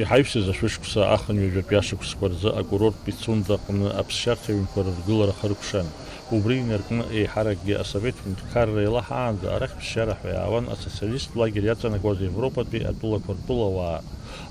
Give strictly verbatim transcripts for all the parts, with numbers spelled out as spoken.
Иҳаҩсыз ашәышықәса ахынҩажәатәи ашықәсқәа рзы акурорт Пицунда аҟны аԥсшьарҭа ҩнқәа рыргылара хыркәшан. Убри инаркны еиҳаракгьы асовет ҳәынҭқарра еилаҳаанӡа арахь ԥсшьара ҳәа иаауан асоциалисттә лагер иаҵанакуаз Европатәи атәылақәа ртәылауаа.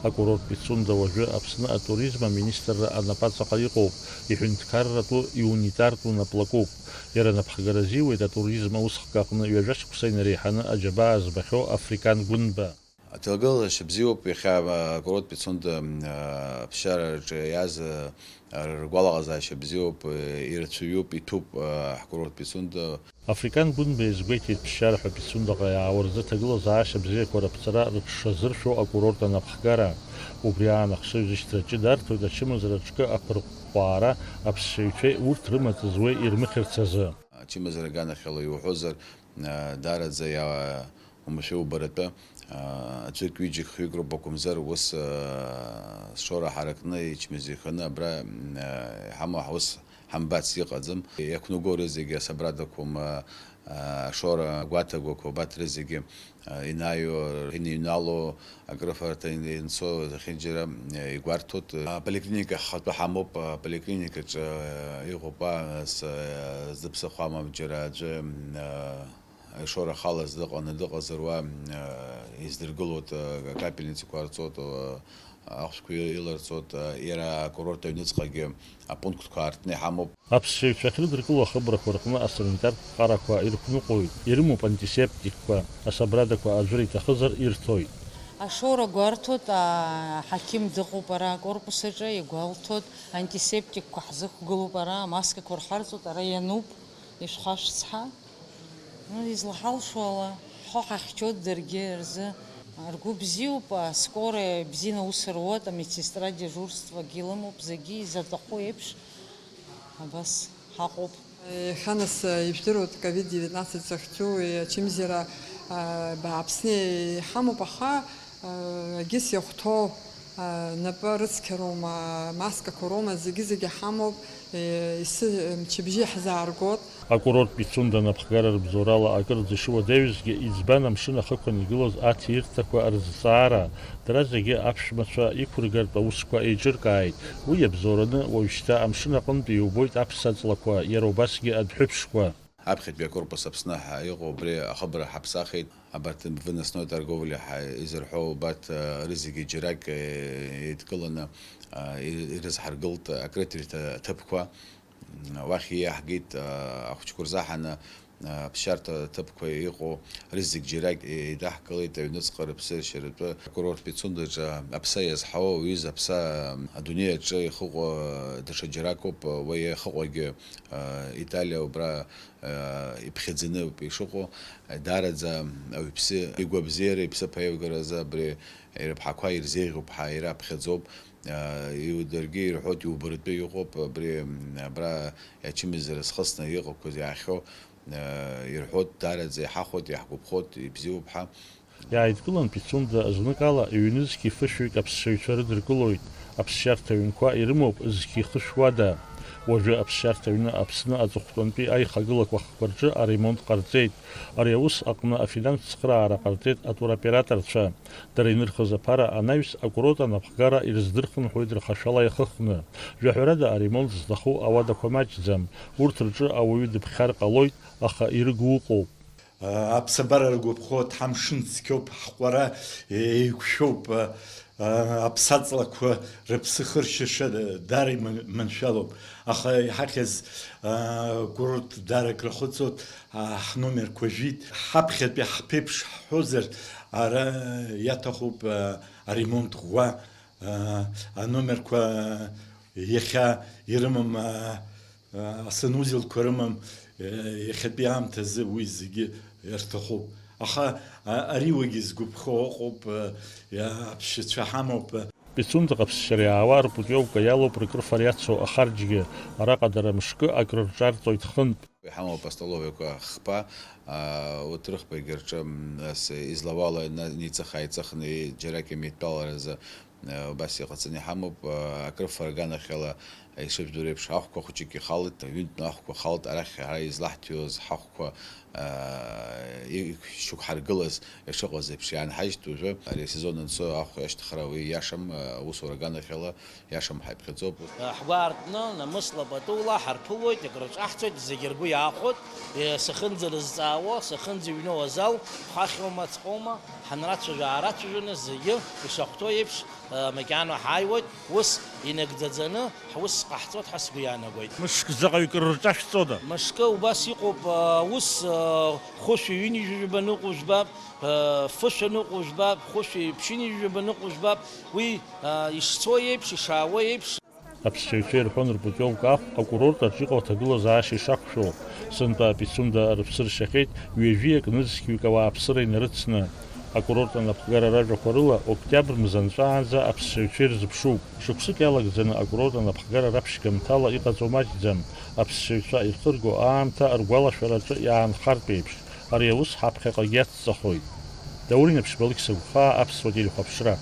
Акурорт Пицунда уажәы Аԥсны атуризм аминистрра анапаҵаҟа иҟоуп, иҳәынҭқарратәу, иунитартәу наплакуп. Иара напхгара азиуеит атуризм аусхк аҟны ҩажәа шықәса инареиҳаны аџьабаа збахьоу Африкан Гәынба. Аҭагылазаашьа бзиоуп, иахьа акурорт Пицунда, а, аԥсшьараҿы иааз, а, ргәалаҟазаашьа бзиоуп, а, ирацәаҩуп, иҭәуп, а, ҳкурорт Пицунда. Африкан Гәынба иазгәеиҭеит ԥсшьара ҳәа Пицундаҟа иаауа рзы аҭагылазаашьа бзиақәа раԥҵара рыҽшазыршәо акурорт анапхгара. Убри аан ахшыҩзышьҭра ҷыда арҭоит ачымазара аҿкы аԥырҟәҟәаара аԥсшьаҩцәеи урҭ рымаҵ зуеи ирмыхьырц азы. Ачымазара аганахьала иуҳәозар, а, даараӡа иа-, уамашәа убаратәы, а, аӡәык, ҩыџьак, хҩык роуп акәымзар, ус, а, сшора ҳаракны, ичмазаҩханы абра, м, а, иҳамоу ҳус ҳамбац иҟаӡам. Иақәнаго рызегьы асабрадақәоума, а, ашора агәаҭагақәа, убарҭ рызегьы, а, инаҩуа, иныҩнало, акрыфарҭа ин-, инцо зехьынџьара, а, игәарҭоит. Аполиклиника ҳхатәы ҳамоуп, аполиклиникаҿы, а, иҟоуп, а, с-, а, зыԥсахуамам џьара аӡәы, а, Ишора ахала дыҟаны дыҟазар уа, э, издыргылоит, э, акапельницақәа ҟарҵоит, э, ахәшәқәа иларҵоит, э, иара акурорт аҩныҵҟагьы апунктқәа аартны иҳамоуп. Аԥсшьаҩцәа ахьрыдыркыло ахыбрақәа рҟны асанитартә ԥҟарақәа ирықәныҟәоит, ирымоуп антисептикқәа, асабрадақәа аӡәыр иҭахызар ирҭоит. Ашоура гәарҭоит, аҳақьым дыҟоуп ара акорпус аҿы, игәалҭоит, антисептикқәа ҳзықәгылоуп ара, амаскақәа рхарҵоит, ара иануп, ишәхашәцҳа. Ну, излаҳалшо ала, ҳхы ҳахьчоит даргьы рзы. Ргәы бзиоуп, аскорая бзианы аус руеит, амедсестра дежурствагьы лымоуп, зегьы изаҭаху еиԥш, абас ҳаҟоуп. Иахьа нас, ижәдыруеит, ковид девятнадцать захьӡу, ачымазара, а, бааԥсны иҳамоуп, аха, а, егьыс иахәҭоу, а, напы рыцқьароума, амаскақәа роума, зегьы-зегьы ҳамоуп, е, исы-, мчыбжьы иаҳзааргоит. Акурорт Пицунда анапхгара рыбзоурала акырӡа ишыуадаҩызгьы, иӡбан амшын ахықәан игылаз аҭирҭақәа рызҵаара, дара зегьы аԥшәмацәа иқәыргартә аусқәа еиҿыркааит. Уи иабзоураны уажәшьҭа амшын аҟынтә иубоит аԥса ҵлақәа, иара убасгьы адәҳәыԥшқәа. Аԥхьатәи акорпус Аԥсны ҳа-, иҟоу абри ахыбра ҳаԥсахит. Абарҭ выносной торговля ҳа-, изырҳәо убарҭ, а, рызегьы џьарак, е, еидкыланы, а, и-, ирызҳаргылт акрыҭирҭа аҭыԥқәа. Уахь иаҳгеит, а, ахәыҷқәа рзаҳаны, а, аԥсшьарҭа ҭыԥқәа иҟоу рызегь џьарак еидаҳкылеит аҩныҵҟа рыԥсыршьаратәы акурорт Пицундаҿы аԥса иазҳауа уаҩыз аԥса адунеи аҿы ихыҟоу даҽа џьаракоуп, уи ихыҟоугьы, а, Италиа убра, а, иԥхьаӡаны ауп ишыҟоу. Даараӡа ауаҩԥсы игәабзиара, иԥсыԥ аивгаразы абри ирыԥҳақәа ирзеиӷьуп ҳәа ираԥхьаӡоуп. Иударгьы ирҳәоит, иубаратәы иҟоуп, абри, м, абра ачымазара зхысны иҟақәаз иаахьоу, а, ирҳәоит, даараӡа иҳахәоит, иаҳгәаԥхоит, ибзиоуп ҳәа. Иааидкылан Пицунда зныкала ҩнызқьи фышәҩык аԥсшьаҩцәа рыдыркылоит, аԥсшьарҭа ҩнқәа ирымоуп зқьи хышә уада. Уажәы аԥсшьарҭа ҩны Аԥсны аҵыхәтәантәи аихагылақәа хкқәа рҿы аремонт ҟарҵеит. Ари аус аҟны афинанс цхыраара ҟарҵеит атуроператорцәа. Дара инырхыз аԥара анаҩс, акурорт анапхгара ирыздырхынҳәуеит рхашәала иахыхны. Жәаҳәарада, аремонт зҭаху ауадақәа маҷӡам. Урҭ рҿы ауаҩы дыԥхьар ҟалоит, аха ирыгу ыҟоуп. Аԥсабара ргәаԥхоит, ҳамшын цқьоуп, ҳҟәара еиқәшәоуп, аԥсаҵлақәа рыԥсы хыршьаша даара иманшәалоуп. Аха иҳахьыз акурорт даара акрахыҵуеит, ҳномерқәа жәит. Ҳаԥхьатәи ҳԥеиԥш ҳҳәозар, ара иаҭахуп аремонт ӷәӷәа, аномерқәа иахьа ирымам, асанузелқәа рымам, иахьатәи аамҭазы уи зегьы ирҭахуп. Аха ари уигьы згәаԥхо ыҟоуп, аԥсшьацәа ҳамоуп. Пицундаҟа аԥсшьара иаауа рпутиовка иалоуп ркрыфа иацу ахарџьгьы, араҟа дара мышкы акрырҿарҵоит хынтә. Иҳамоуп астоловиақәа хԥа, аа, урҭ рыхԥагьы рҿы, м, ас, излауала ина-, инеиҵых-ааиҵыхны, џьаракь амеидтәаларазы, аа, убас иҟаҵаны иҳамоуп. Аа, акрыфа рганахьала, ишыжәдыруа еиԥш, ахәқәа хәыҷык ихалт, ҩынтә ахәқәа халт, арахь ара излаҳҭиуаз ҳахәқәа, аа, и-, ишьақәҳаргылаз ишыҟаз еиԥш иаанҳажьт. Уажәы ари асезон анцо ахә иашьҭыхра уи иашам, аа, аусура аганахьала иашам ҳаиԥхьаӡоуп. Ҳгәы аартны, намысла патула ҳарԥылоит, акрыҿаҳҵоит, зегьы ргәы иаахәоит, сахьынӡарызҵаауа, сахьынӡаҩноу азал, хәахьоума, ҵҟоума, ҳанрацәажәа-аарацәажәаны зегьы ишахәҭоу еиԥш, макьана ҳааиуеит, ус инагӡаӡаны ҳус ҟаҳҵоит ҳәа сгәы иаанагоит. Мышк заҟаҩ кыр рҿашәҵода? Мышкы убас иҟоуп, ус, хәышәи ҩынҩажәи жәаба ныҟәыжәба, фышәа ныҟәыжәба, хәышәи ԥшьынҩажәи жәаба ныҟәыжәба, уи, ишцо еиԥш, ишаауа еиԥш. Аԥсшьаҩцәа ирҳәон рпутиовка ахә акурорт аҿы иҟоу аҭагылазаашьа ишақәшәо. Сынтәа Пицунда рыԥсы ршьахьеит ҩажәиак нызқьҩык ауааԥсыра инарыцны. Акурорт анапхгара ражәақәа рыла, октиабр мза нҵәаанӡа аԥсшьаҩцәа ирзыԥшуп. Шықәсык иалагӡаны акурорт анапхгара раԥшьгамҭала иҟаҵо маҷӡам. Аԥсшьаҩцәа ихырго аамҭа ргәалашәараҿы иаанхартә еиԥш, ари аус ҳаԥхьаҟагьы иацҵахоит. Даур Инаԥшьба, Алықьса Гәхаа, Аԥсуа телехәаԥшра.